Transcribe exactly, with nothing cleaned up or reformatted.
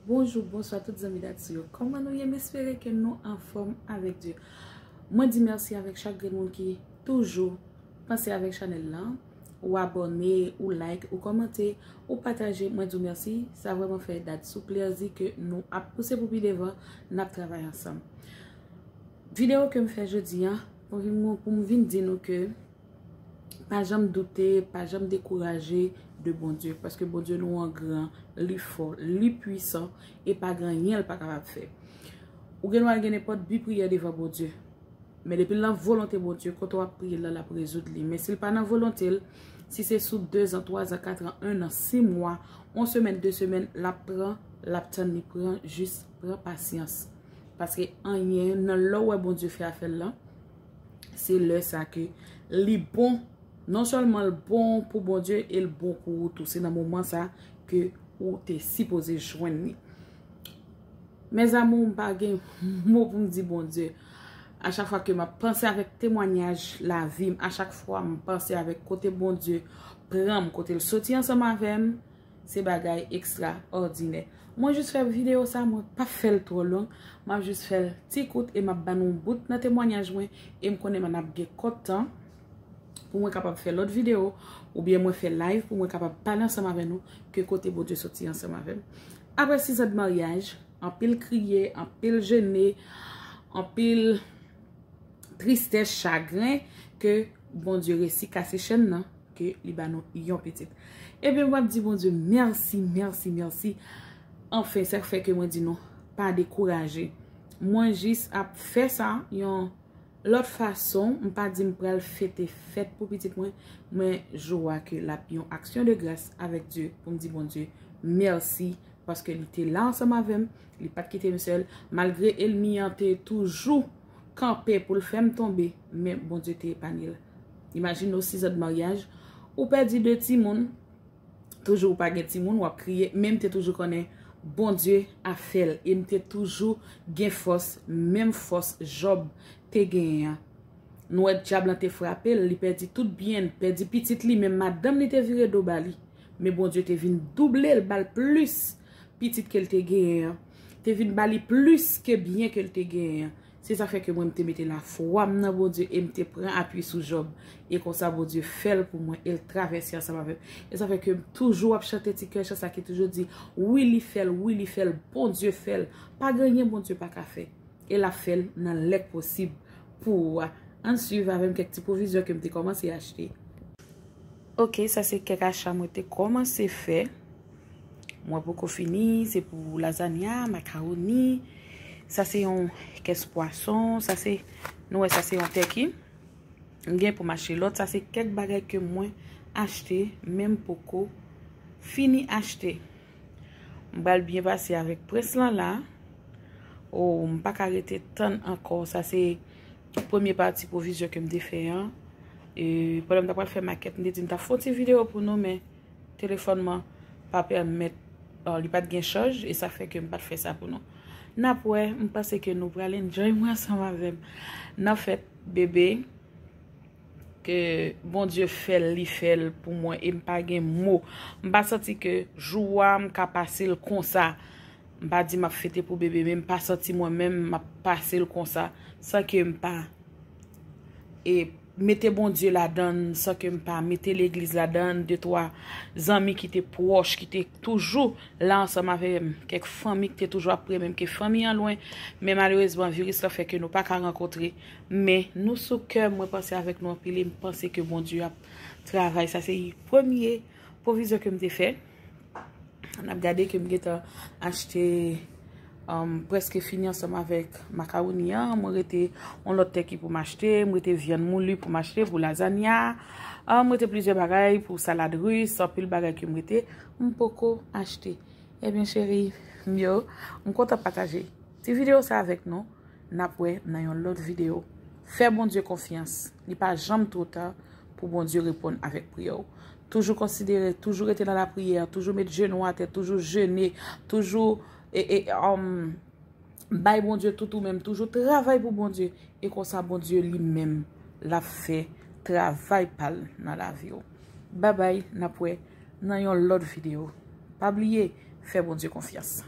Bonjou, bonswa tout zanmi Datsu yo. Kòman nou ye? M espere ke nou anfòm avèk Dye. Mwen di mèsi avèk chak grenn moun ki toujou panse avèk chanèl lan. Ou abòne, ou like, ou kòmante, ou pataje. Mwen di w mèsi. Sa vrèman fè Datsu plèzi ke nou ap pouse pou pi devan, n ap travay ansanm. Videyo ke m fè jodi a, pou vin, pou m vin di nou ke pa janm doute, pa janm dekouraje de Bondye, paske Bondye nou an gran, li fò, li pwisan, e pa gen anyen l pa kapab fè. Ou gen dwa gen nenpòt bi priyè devan Bondye, men depi l nan volonte Bondye, kote w ap priye l la, l ap rezoud li. Men si l pa nan volonte l, si se sou dezan, twazan, katran, ennan, sis mwa, yon semèn, de semèn, l ap pran, l ap tann li pran, jis pran pasyans. Paske anyen, nan lè w wè Bondye fè afè l lan, se lè sa ke li bon. Non sèlman l bon pou Bondye, e l bon pou ou tou. Se nan moman sa ke ou te sipoze jwenn li. Mes amours, m pa gen mo pou m di Bondye. A chak fwa ke m ap panse avèk temwanyaj lavi m, a chak fwa m panse avèk kote Bondye pran m, kote l soti ansanm avè m, se bagay ekstraòdinè. Mwen jis fè videyo sa, mwen p ap fè l twò long, m ap jis fè l ti kout e m ap ban nou bout nan temwanyaj mwen, e m konnen m ap gen kòt tan pou mwen kapab fè lòt videyo, oubyen mwen fè live pou mwen kapab pale ansanm avè nou ke kote Bondye soti ansanm avè m. Apre sizan de maryaj, anpil kriye, anpil jene, anpil tristès, chagren, ke Bondye resi kase chèn nan, ke li ba nou yon pitit. Ebyen, m ap di Bondye mèsi, mèsi, mèsi. Anfen, sa k fè ke mwen di nou, pa dekouraje. Mwen jis ap fè sa yon lòt fason. M pa di m pral fete fèt pou pitit mwen, men jou a ke l ap yon aksyon de gras avèk Dye pou m di Bondye mèsi, paske li te la ansanm avè m, li pa t kite m sèl, malgre ènmi an te toujou kanpe pou l fè m tonbe, men Bondye te epanye l. Imajine w, sizan de maryaj, ou pèdi de timoun, toujou ou pa gen timoun, w ap kriye, men m te toujou konnen Bondye ap fè l, e m te toujou gen fòs, menm fòs Jòb te genyen an. Nou wè dyab lan te frape l, li pèdi tout byen l, pèdi pitit li, menm madanm li te vire do ba li. Men Bondye te vin double l, ba l plis pitit ke l te genyen an. Te vin ba li plis ke byen ke l te genyen an. Se sa fè ke mwen, m te mete lafwa m nan Bondye e m te pran apui sou Jòb. E konsa, Bondye fè l pou mwen e l travèse ansanm avè m. E sa fè ke m toujou ap chante ti kè chan sa ki toujou di, wi, li fè l, wi, li fè l, Bondye fè l. Pa gen anyen Bondye pa ka fè. E l ap fè l nan lè k posib pou ou a. Ann swiv avè m kèk ti pwovizyon ke m te kòmanse achte. Ok, sa se kèk acha mwen te kòmanse fè. Mwen poko fini, se pou lazanya, makawoni. Sa se yon kès pwason, sa se, nou wè, sa se yon tèki. M gen pou m achte lòt, sa se kèk bagay ke mwen achte, men m poko fini achte. M pral byen pase avèk prens lan la. Oh, m pa ka rete tann ankò. Sa se premye pati pwovizyon ke m te fè an. E, pandan m ta pral fè makèt, m te di m ta fè yon ti videyo pou nou, men telefòn mwen pa pèmèt, uh, li pa t gen chaj, e sa fè ke m pa t fè sa pou nou. N ap wè, m panse ke nou pral enjoy mwen ansanm avè m. Nan fèt, bebe, ke Bondye fè l, li fè l pou mwen, e m pa gen mo. M pa santi ke jou a, m ka pase l konsa. M pa di m ap fete pou bebe, men m pa santi mwen menm, m ap pase l konsa, san ke m pa, e, mete Bondye ladan l, san ke m pa mete legliz ladan l, de twa zanmi ki te pwòch, ki te toujou la ansanm avè m, kèk fanmi ki te toujou ap pre menm ke fanmi an lwen, men malerezman, viris lan fè ke nou pa ka rankontre, men nou sou kè, mwen panse avèk nou anpil, e m panse ke Bondye ap travay. Sa se premye pwovizyon ke m te fè. N ap gade ke m gentan achte, um, prèske fini ansanm avèk makawoni an. Mwen rete yon lòt tèki pou m achte, mwen rete vyann mouli pou m achte, pou lazanya. Um, mwen rete plizyè bagay pou salad ris, anpil bagay ke m rete, m poko achte. Ebyen, cheri m yo, m kontan pataje ti videyo sa avèk nou. N ap wè nan yon lòt videyo. Fè Bondye konfyans. Li pa janm twò ta pou Bondye reponn avèk priyè w. Toujou konsidere, toujou rete nan lapriyè, toujou met jenou atè, toujou jene, toujou, e, e, um, bay Bondye tout ou menm, toujou travay pou Bondye. E konsa Bondye li menm, l ap fè travay pa l nan lavi w. Babay, n ap wè nan yon lòt videyo. Pa bliye, fè Bondye konfyans.